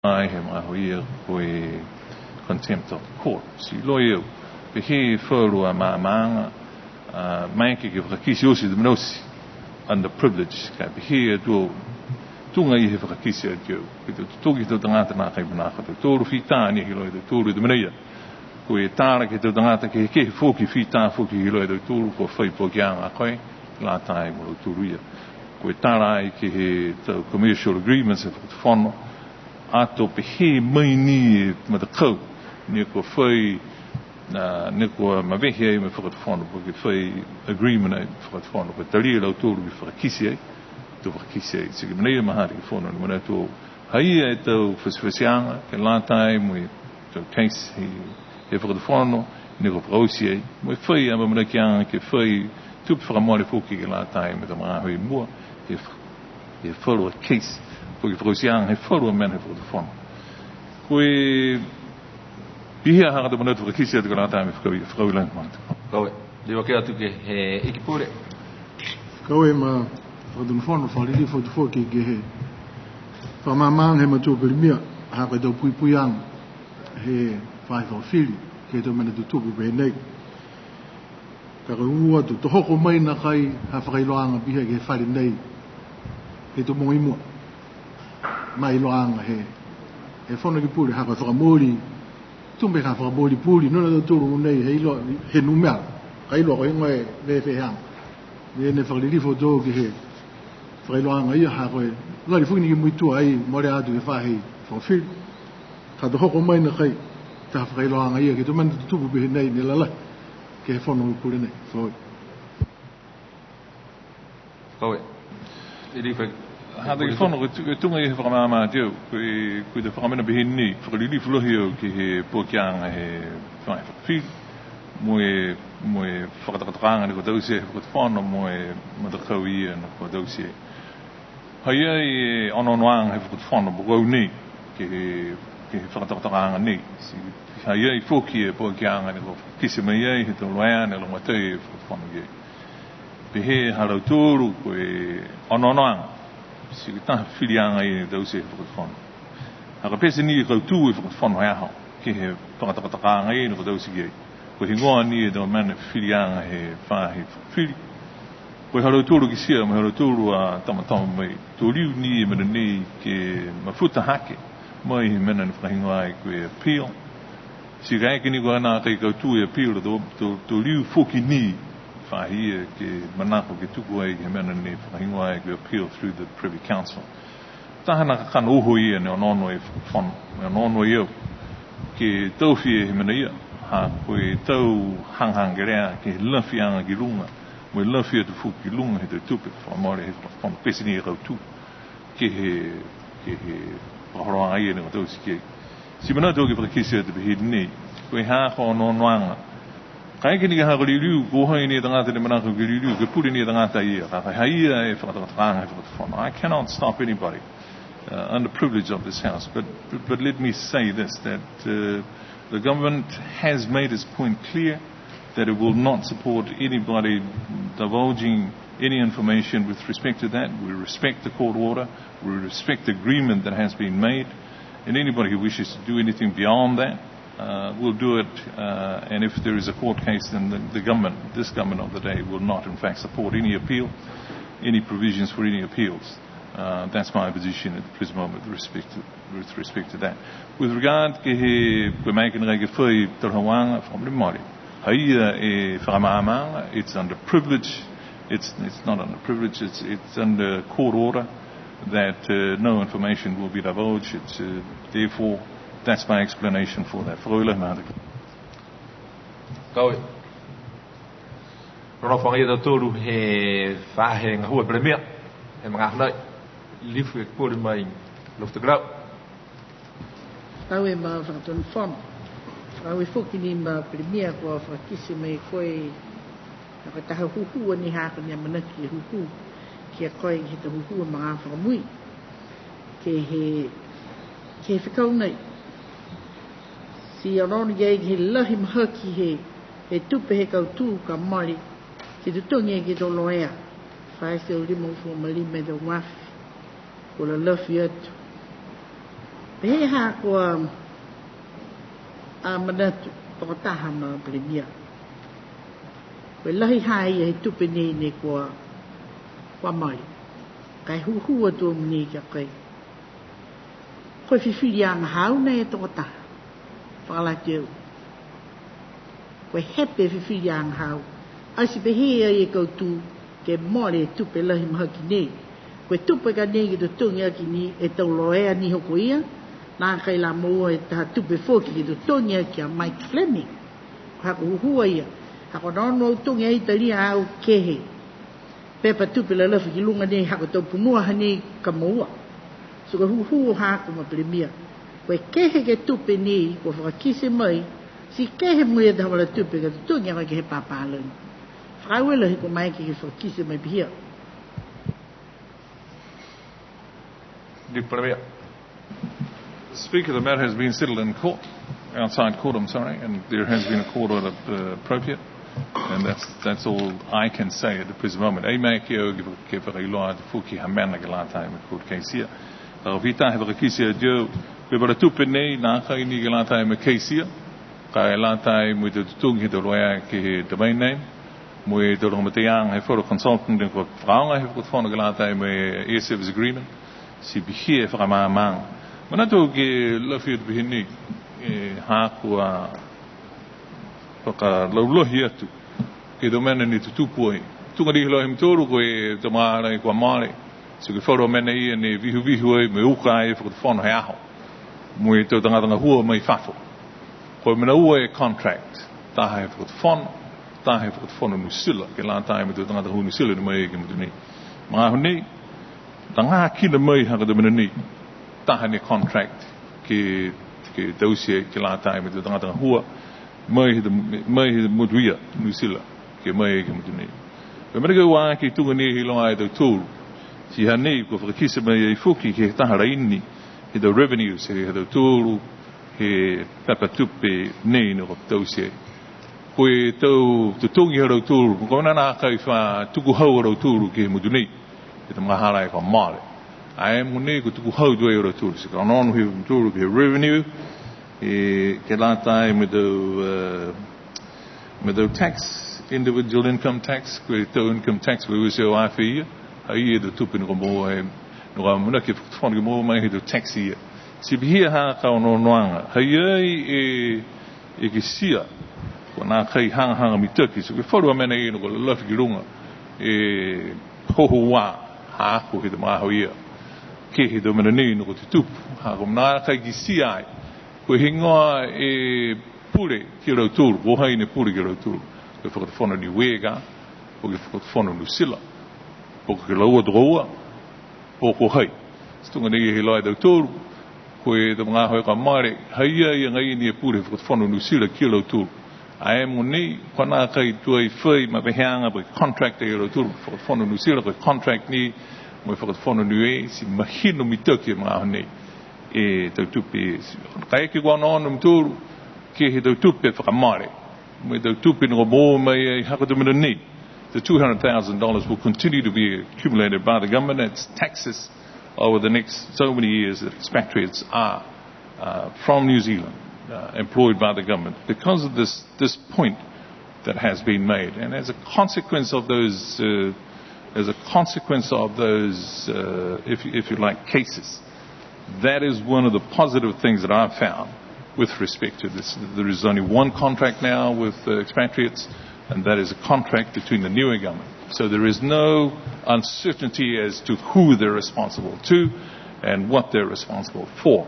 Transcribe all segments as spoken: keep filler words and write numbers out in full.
ai he magaaho ia ko e contempt of court. Ti iloa e au, pehē e falu a maamaaga, a, maeke ke fakakite oti e tau mena oti under privilege, ka e pehē a tau tuga ia he fakakite atu, ke he tau totogi he tau tagata nākai manako a tautolu, fita ni he iloa e tautolu e tau mena ia. Ko e tala ke he tau tagata kehekehe foki, fita foki he iloa e tautolu, kua fai pokiaga a koe, lata ai mo lautolu ia. Ko e tala ai ke he tau commercial agreements he fakatufono, ato pehē mai ni e matakau, ne kua fai, a, ne kua mavehe ai mo e fakatufono, po ke fai agreement ai mo e fakatufono, kua talia e lautolu ke fakakite ai, to fakakite ai. Ti ko e mena ia mahani ke fono, ne manatu au, ha ia e tau fatifatiaga, ke lata ai mo e tau case he, he fakatufono, ne kua fakaoti ai, mo e fai amaamanakiaga ke fai tupe fakamole foki ke lata ai mo e tau magaaho i mua, he fa-, he falu a case, po ke fakaotiaga he falu a mena he fakatufono. Ko e pihia ha ko e tau manatu fakakite atu ke lata mo e fakaaue, fakaaue lahi ma. Fakaaue. Liu ake atu ke he Ikipule. Fakaaue ma Fakatonu Fono, fakalilifu atu foki ke he fakamaamaaga he matua Palemia, ha ko e tau puipuiaga he faahi fakafili, ke he tau mena tutupu pehē nei. Ka ko e ua atu, to hoko mai nākai ha fakailoaaga pihia ke he fale nei, he tau mogo i mua. Ma e iloaaga he, he Fono Ekepule, ha ko e fakamooli, tuga ka fakamooli puli, nona tautolu nei, he iloa, he numela, ka iloa ko e heigoa e fēfēaga. Ne, ne fakalilifu atu ke he fakailoaaga ia, ha ko e lali foki ni ke muitua ai, mole atu ke he faahi fakafili. Ka to hoko mai nākai, taha fakailoaaga ia, ke he tau mena tutupu pehē nei, ne lalahi, ke he Fono Ekepule nei. So, Fakaaue. Liu ake. Ha, Fakaaue. Fono, ko e tu-, ko e tuga ia he fakamaama atu, ko e, ko e tau fakamena pehē nei, fakalilifu lahi au ke he pokiaga he faahi fakafili, mo e, mo e fakatokatokaaga ne kua taute he fakatufono, mo e matakau ia ne kua taute. Ha i ai e onoonoaga he fakatufono, po ko au nei, ke he, ke he fakatokatokaaga nei. Ti, ha i ai foki e pokiaga ne kua fakakite mai ai he tau loea ne lagomatai e fakatufono ki ai. Pehē ha lautolu ko e onoonoaga, ti ko e taha filiaga ia ne taute he fakatufono. Ha ko e pete ni e kautū e fakatufono he aho, ke he fakatokatokaaga ia ne kua taute ki ai. Ko e heigoa ni e tau mena filiaga he faahi fakafili. Ko e ha lautolu kitia, mo e ha lautolu a tamatama mai, to liu ni e mena nei ke mafuta hake, mai he mena ne fakahigoa ai ko e appeal. Ti kaeke ni kua nākai kautū e appeal, to, to, to liu foki ni faahi ia ke manako ke tuku ai ke he mena ne fakahigoa ai ko e appeal through the Privy Council. Taha na kakano uho ia ne onoono e fakatufono, ne onoono e au, ke taofi e he mena ia, ha ko e tau hagahaga kelea ke he lafiaga ki luga, mo e lafi atu foki ki luga he tau tupe fakamole he fakatufono, pete ni e kautū. Ke he, ke he fakaholoaga ia ne kua taute ki ai. Ti manatu au ke fakakite atu pehē nei, ko e ha ko e onoonoaga. Kaeke ni ke ha ko e liuliu, ko hai ni e tagata ne manako ke liuliu, ke pule ni e tagata ia, ka, ka ha ia e fakatokatokaaga he fakatufono. I cannot stop anybody, uh, under privilege of this House, but, but, but let me say this, that, uh, the government has made its point clear that it will not support anybody divulging any information with respect to that. We respect the court order. We respect the agreement that has been made. And anybody who wishes to do anything beyond that, uh, will do it. Uh, and if there is a court case, then the, the government, this government of the day, will not, in fact, support any appeal, any provisions for any appeals. Uh, that's my position at the present moment with respect to, with respect to that. With regard ke he, ko e maeke nākai ke fai talahauaga, fakamolemole. Ha ia e fakamaamaaga, it's under privilege, it's, it's not under privilege, it's, it's under court order that, uh, no information will be divulged. It's, uh, therefore, that's my explanation for that. Fakaaue lahi ma. Fakaaue. Nonofo agaia tautolu he faahi gahua Palemia he magaaho nei. Liu Ekepule mai Loftukalau. Fakaaue ma Fakatonu Fono. Fakaaue foki ni ma Palemia kua fakakite mai ko e, ha ko e taha hūhū ni ha ko e amanaki hūhū ki a koe he tau hūhū magaaho fakamui. Ke he, ke he fekau nei. Ti onoono ki ai ke he lahi mahaki he, he tupe he kautū ka mole, ke totogi ke he tau loea. Fā e teau lima uafulu ma lima e tau afe. Kua lalafi atu. Pehē ha kua a manatu tokotaha ma Palemia. Ko e lahi ha ia he tupe nei ne kua, kua mai. Ka e hūhū atu au nei ki a koe. Ko e fifiliaga haau nei e tokotaha. Fakalati au. Ko e hepe e fifiliaga haau. Ati pehē ai e kautū ke mole e tupe lahi mahaki nei. Ko e tupe ka nei ke totogi aki ni e tau loea ni hoko ia, nākai la moua e taha tupe foki ke totogi aki a Mike Fleming. Ko e ha ko e hūhū ia, ha ko e onoono au tuga ai talia au kehe pepa tupe lalafi ki luga nei ha ko e tau punua ha nei ka moua. So ko e hūhū haaku ma Palemia. Ko e kehe ke tupe nei, kua fakakite mai, ti kehe mo e taha vala tupe ka totogi aki ke he papālagi. Fakaaue lahi kua maeke ke fakakite mai pihia. Deputy Premier. Speaker, the matter has been settled in court, outside court, I'm sorry, and there has been a court order, uh, appropriate, and that's, that's all I can say at the present moment. E maeke au ke, ke fakailoa atu foki ha mena ke lata mo e court case ia. Ka e fita he fakakite atu, ko e vala tupe nei, nākai ni ke lata mo e case ia, ka e lata mo e totogi he tau loea ke he domain name, mo e tau lagomataiaga he falu consultant ne kua fakaaoga he fakatufono ke lata mo e air service agreement, ti pihia e fakamaamaaga. Manatu ke lafi atu pihia ni, e, ha kua fakalaulahi atu ke he tau mena ne tutupu ai. Tuga ni he lahi mutolu ko e tau maala kua mole, ti ko e falu mena ia ne vihuvihu ai mo e uka ai e fakatufono he aho, mo e tau tagata gahua mai fafo. Ko e mena ua e contract, taha he fakatufono, taha he fakatufono Niu Sila, ke lata mo e tau tagata gahua Niu Sila ne mai ke he motu nei. Magaaho nei, tagakina mai ha ko e tau mena nei, taha ne contract ke, ke taute ke lata mo e tau tagata gahua mai he, mai he motu ia, Niu Sila, ke mai ke he motu nei. Ko e mena ke ua ke tuga ni he iloa e tautolu, ti ha nei kua fakakite mai ai foki ke he taha laini he tau revenues he, he tautolu he pepa tupe nei ne kua taute. Ko e tau totogi ha lautolu, ko e mena nākai fa tukuhau a lautolu ke he motu nei, he tau magahala kua mole. Ae mogonei kua tukuhau tuai a lautolu, ti ka onoono he lautolu ke he revenue, e, ke lata mo e tau, e, mo e tau tax, individual income tax, ko e tau income tax, ko e ua e teau afe ia, ha ia e tau tupe ne kua moua he, ne kua amanaki e fakatufono ke moua mai he tau tax ia. Ti pihia ha ko e onoonoaga, ha ia e, e kitia, kua nākai hagahaga mitaki, ti ko e falu a mena ia ne kua lalafi ki luga, e, hoho ua, haaku he tau magaaho ia, ke he tau mena nei ne kua tutupu, ha kua nākai kitia ai, ko e heigoa e pule ki a lautolu, ko hai ne pule ki a lautolu, ko e fakatufono Niue ka, po ke fakatufono Niu Sila, po ke laua tokoua, po ko hai. Ti tuga nei he iloa e tautolu, ko e tau magaaho kua mole, ha ia ia agaia ni e pule he fakatufono Niu Sila ki a lautolu. Ae mogonei, kua nākai tuai fai maveheaga po ke contract ia lautolu, fakatufono Niu Sila, ko e contract ni mo e fakatufono Niue, ti mahino mitaki e magaaho nei e tau tupe. Kaeke kua onoono a mutolu ke he tau tupe fakamole, mo e tau tupe ne kua moua mai ai ha ko e tau mena nei, the two hundred thousand dollars will continue to be accumulated by the government as taxes over the next so many years that expatriates are, uh, from New Zealand, uh, employed by the government. Because of this, this point that has been made, and as a consequence of those, uh, as a consequence of those, uh, if, if you like, cases, that is one of the positive things that I've found with respect to this. There is only one contract now with, uh, expatriates, and that is a contract between the Niue government. So there is no uncertainty as to who they're responsible to and what they're responsible for.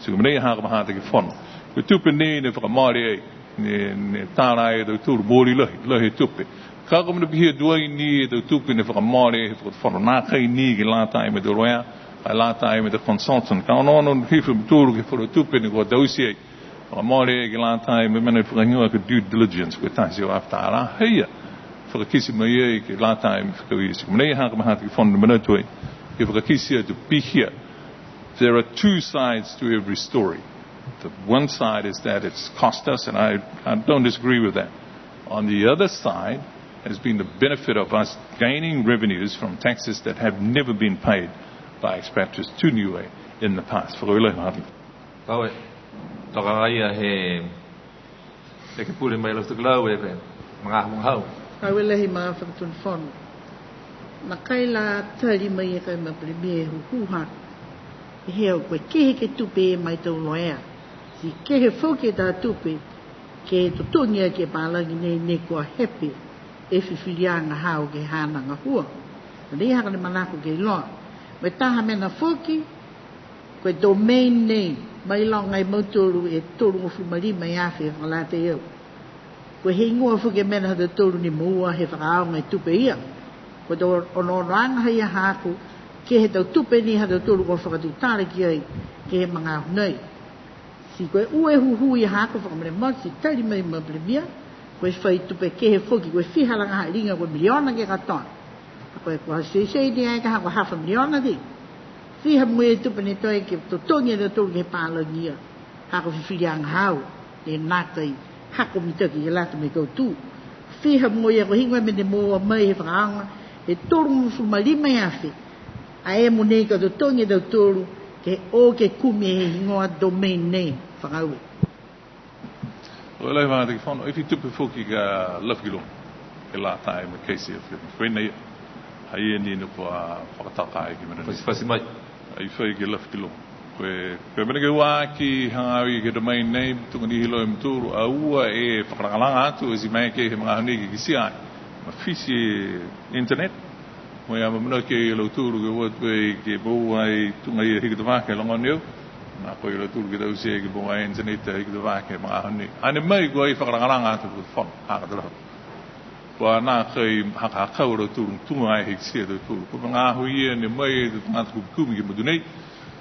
Ti ko e mena ia ha ko e mahata ke he fono. Ko e tupe nei ne fakamole ai, ne, ne tala ai e tautolu mooli lahi, lahi e tupe. Ka ko e mena pihia tuai ni e tau tupe ne fakamole ai he fakatufono, nākai ni ke lata mo e tau loea, ka e lata mo e tau consultant. Ka onoono hifo a mutolu ke he falu tupe ne kua taute ai, fakamole ai ke lata mo e mena fakahigoa ko e due diligence, ko e taha e teau afe tālā, ha ia fakakite mai ai ke lata mo e fakaui. Ti ko e mena ia ha ko e mahata ke he fono ne manatu ai, ke fakakite atu pihia. There are two sides to every story. The one side is that it's cost us, and I, I don't disagree with that. On the other side has been the benefit of us gaining revenues from taxes that have never been paid by expatriates to Niue in the past. Fakaaue lahi, Martin. Fakaaue. Toka agaia he ekepule mai Lafitukulau e magaaho hau. Fakaaue lahi ma Fakatonu Fono. Nakai la tali mai e Kaimi Palemia e hūhū haaku. He au ko e kehe ke tupe mai tau loea. Ti kehe foki e tau tupe ke totogi aki e palagi nei, ne kua hepe e fifiliaga haau ke he haana gahua. Nei haaku ne manako ke iloa. Mo e taha mena foki, ko e domain name, mailoga e mautolu e tolugofulu ma lima e afe fakalataha e au. Ko e heigoa foki e mena ha tautolu ne moua he fakaaoga e tupe ia. Ko e tau onoonoaga ha ia haaku, ke he tau tupe ni ha tautolu kua fakatutala ki ai, ke he magaaho nei. Ti ko e ua e hūhū ia haaku fakamolemole, ti tali mai ma Palemia, ko e fai tupe kehe foki, ko e fiha la ha liga, ko e miliona ke katoa. Ko e kua teitei ni ai ka ha ko e hafa miliona ti. Fiha mo e tupe ne toe ke totogi e tautolu ke he palagi ia. Ha ko e fifiliaga haau, ne nākai hako mitaki ke lata mo e kautū. Fiha mo ia ko e heigoa e mena ne moua mai he fakaaoga, he tolugofulu ma lima e afe. A e mo nei ka totogi e tautolu, ke o ke kumi he heigoa domain name, fakaaue. Fakaaue lahi Matagi Fono, e fai tupe foki ka lafi ki luga. Ke lata mo e case ia, ko e nei, ha ia ni ne kua fakatoka ai ke he mena nei. Fasifasi mai. Ai fai ke lafi ki luga. Ko e, ko e mena ke ua aki hagaao ke he domain name, tuga ni he iloa e mutolu, a ua e fakalagalaga atu, e ti mai ke he magaaho nei ke kitia ai. Mafiti e internet, mo e amaamanaki e lautolu ke o atu ai ke moua e tuga ia Hikutavake, logona e au. Nākai a lautolu ke taute ke moua e internet a Hikutavake he magaaho nei. Hane mai kua ai fakalagalaga atu ke he fono, haaku a talahaku. Kua nākai hakahakau a lautolu tuga ai he kitia e lautolu. Ko e magaaho ia ne mai e tau tagata kumikumi ke he motu nei.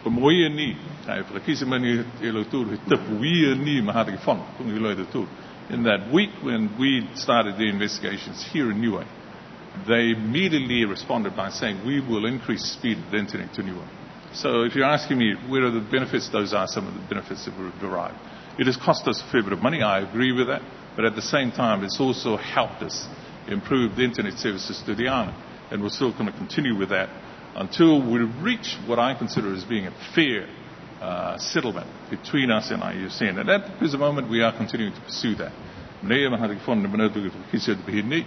Ko e moua ia ni, ai fakakite mai ni e lautolu he tapu ia ni Matagi Fono, tuga ni he iloa e lautolu. In that week when we started the investigations here in Niue, they immediately responded by saying, "We will increase speed of the internet to Niue." So if you're asking me where are the benefits, those are some of the benefits that we've derived. It has cost us a fair bit of money, I agree with that, but at the same time, it's also helped us improve the internet services to the island, and we're still gonna continue with that until we reach what I consider as being a fair, uh, settlement between us and I U C N. And at the present moment, we are continuing to pursue that. Nei, Matagi Fono, ne manatu ke fakakite atu pehē nei,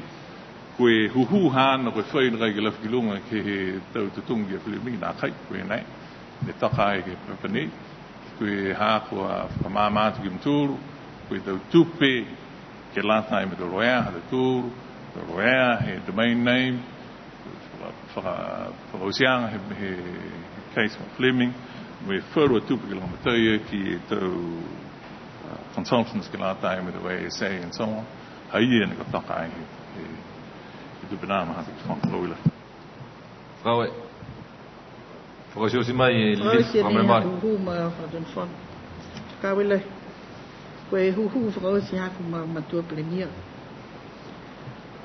ko e hūhū haana, ko e fai nakai ke lafi ki luga ke he tau totogi a Palemia, nākai, ko e nei, ne toka ai ke he pepa nei, ko e ha kua fakamaama atu ki a mutolu, ko e tau tupe, ke lata ai mo e tau loea ha tautolu, tau loea, he domain name, faka-, fakaotiaga he, he case mo Fleming, mo e falu a tupe ke lagomatai aki e tau, uh, consultants ke lata ai mo e tau A S A and so on. Ha ia ne kua toka ai he, he, he tupe nā Matagi Fono. Fakaaue lahi. Fakaaue. Fakaotioti mai e Lilifu, fakamolemole. Fakaaue lahi. Ko e hūhū fakaoti haaku ma Matua Palemia.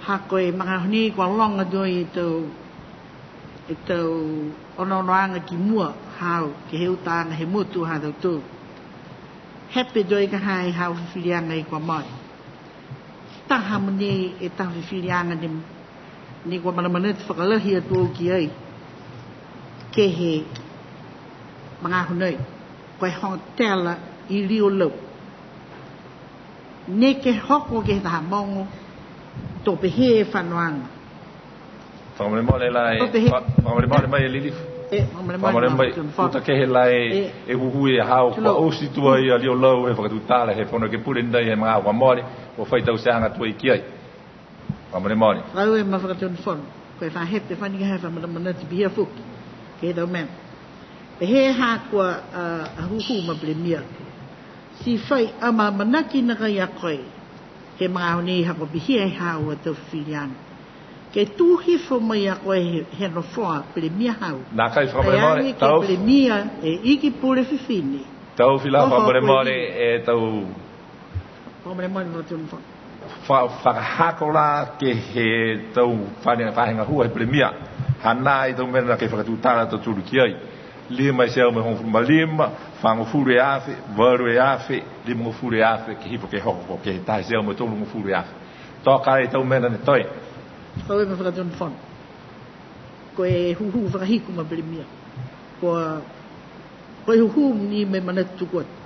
Ha ko e magaaho nei kua loga tuai e tau, e tau onoonoaga ki mua haau, ke he utaaga he motu ha tautolu. Hepe tuai ka ha e haau fifiliaga i kua mai. Taha mo e taha fifiliaga ne, ne kua manamanatu fakalahi atu au ki ai. Ke he magaaho nei, ko e hotela i Liolau. Neke hoko ke he taha mogo, to pehē e fanoaga. Fakamolemole la e, to pehē. Fa-, fakamolemole mai e Lilifu. E, fakamolemole, fakamolemole mai, Matagi Fono. Uta kehe la e, e, e hūhū e haau, kua oti tuai a Liolau he fakatutala he Fono Ekepule nei he magaaho kua mole, kua fai tauteaga tuai ki ai. Fakamolemole. Fakaaue ma Fakatonu Fono. Ko e fa hepe fano ke he fa manamanatu pihia foki. Ke he tau mena. Pehē ha kua, a, a hūhū ma Palemia. Ti fai amaamanaki nakai a koe. He magaaho nei ha kua pihia e haau a tau fifiliaga. Ke tū hifo mai a koe he, he nofoa Palemia haau. Nākai fakamolemole, ai ke tau Palemia e Iki Pule Fifine. Tau fila fakamolemole e tau. Fakamolemole Fakatonu Fono. Fa-, fakahako la ke he tau faahi, faahi gahua he Palemia. Hanā e tau mena ke fakatutala a tautolu ki ai. Lima e teau mo e hogofulu ma lima, fagofulu e afe, valu e afe, limagofulu e afe, ke hifo ke hoko ke he taha e teau mo e tolugofulu e afe. Toka e tau mena ne toe. Fakaaue ma Fakatonu Fono. Ko e hūhū fakahiku ma Palemia. Ko, ko e hūhū ni mo e manatu tuku atu.